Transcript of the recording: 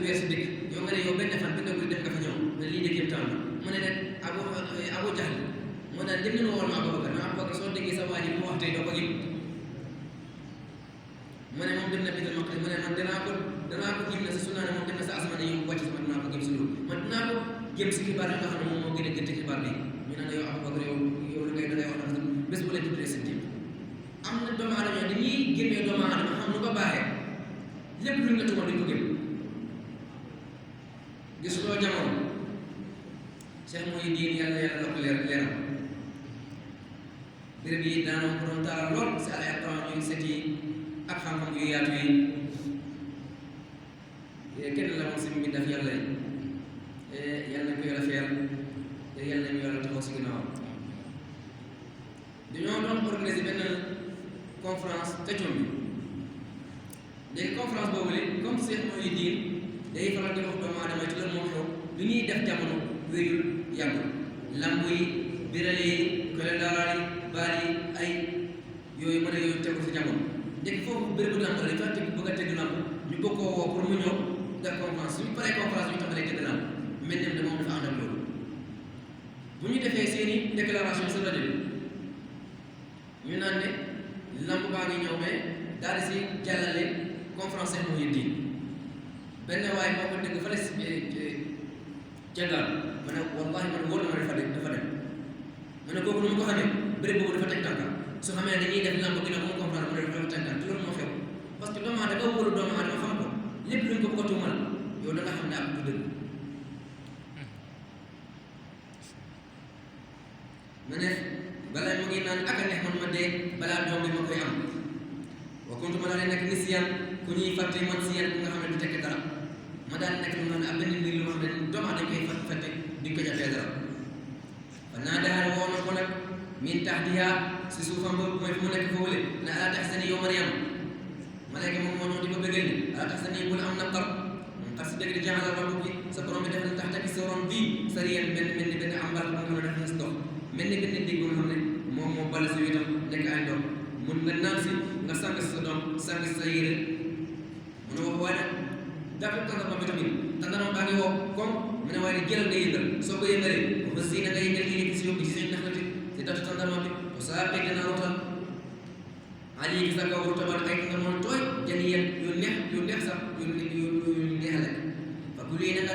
weer si dëkk yow nga ne yow benn fan benn guddi dem nga fa ñëw ne lii de kéem taan la mu ne nag Abu Jahl moo daan dem nañu woon ma Abubakar ma Abubakar soo déggee sa waa ji mu wax tey doo ko gëm mu ne moom dem na Baytul Maqdis mu ne man danaa ko gëm ne sa sunna ne moom dem na sa asamaan yi wàcc sama dinaa ko gëm si loolu man dinaa ko gëm si xibaar yi nga xam ne moom moo gën a gënte xibaar bi ñu naan yow Abubakar yow li ngay da ngay wax nag bés bu leen tuddee seen jëm am na doomu aadama dañuy génnee doomu aadama xam nu ko baaxee lépp luñ la tumal duñ ko gëm gis loo jamono Cheikh Mouhidine yàlla la ko leeram béréb yi daanaka ko doon taaral lool si al Alxuraan yu set yi ak xam-xam yu yaatu yi kenn la moom si mu def yàlla yi yàlla nañ ko yàlla feyal te yàlla nañu yàlla taxaw si ginnaaw dañoo doon organiser benn conférence ca Thion bi léegi conférence boobu léegi comme Cheikh Mouhidine day faral di wax doomu aadama ci lan moo xew lu ñuy def jamono wéyul yàggul lamb yi birale yi kolendaaraal yi baal yi ay yooyu mën a yooyu tegu si jamono léegi foofu béréb bu lamb la dafa teg bëgg a teg lamb ñu bëgg koo woo pour mu ñëw def conférence suñu paree conférence ñu tàmbalee teg lamb mel ne moom dafa ànd ak loolu bu ñu defee seeni déclaration sa rajo bi ñu naan ne lamb baa ngi ñëw mais daal di si jàllale conférence Cheikh Mouhidine benn waaye moo ko dégg fële si jàngal ma ne wallahi man wóor na ma dafa dem ma ne kooku nu mu ko xamee béréb boobu dafa teg tànkam su xamee ne dañuy def lamb gi nag mu comprendre mu ne dafa teg tànkam te loolu moo xew parce que doomu aadama wóolu doomu aadama xam ko lépp luñ ko bëgg a tuumal yow da nga xam ne ak du dëgg ma ne balaa mu ngi naan ak a neex man ma dee balaa doom bi ma koy am wa kuntu ma daal di nekk nisiyaan ku ñuy fàtte man si yéen ku nga xam ne du tekki dara ma daal di nekk lu naan ab benn mbir lu xam ne doomu aadama koy fàtte di ko jàppee dara fa naa daxal woo na ko nag min tahtiha si suufam boobu mooy fi mu nekk foofule ne alaa tahzani yow Mariam malayka moom moo ñëw di ko bëggal ni alaa tahzani bul am naqar xar si dëgg di jaaxal rabbuki sa borom bi defal taxtaki sa ron bii sariyan benn ambar bu nga xam ne dafa des ndox mel ni benn digg boo xam ne moom moo bala si wetam nekk ay ndox mun nga naan si nga sang si sa doom sang si sa yére mu ne wax waaye nag jàppal tàndarma bi tamit tàndarma baa ngi woo comme mu ne waaye ne jëlal nga yëngal soo ko yëngalee ba si na nga yëngal yéene si yóbbu ci seen naxlati si datu tàndarma bi o saa pegg naa rotal ali gi sa kaw rotabal ay tàndarma tooy jani yen yu neex sax yu neex lekk fa ku lii na nga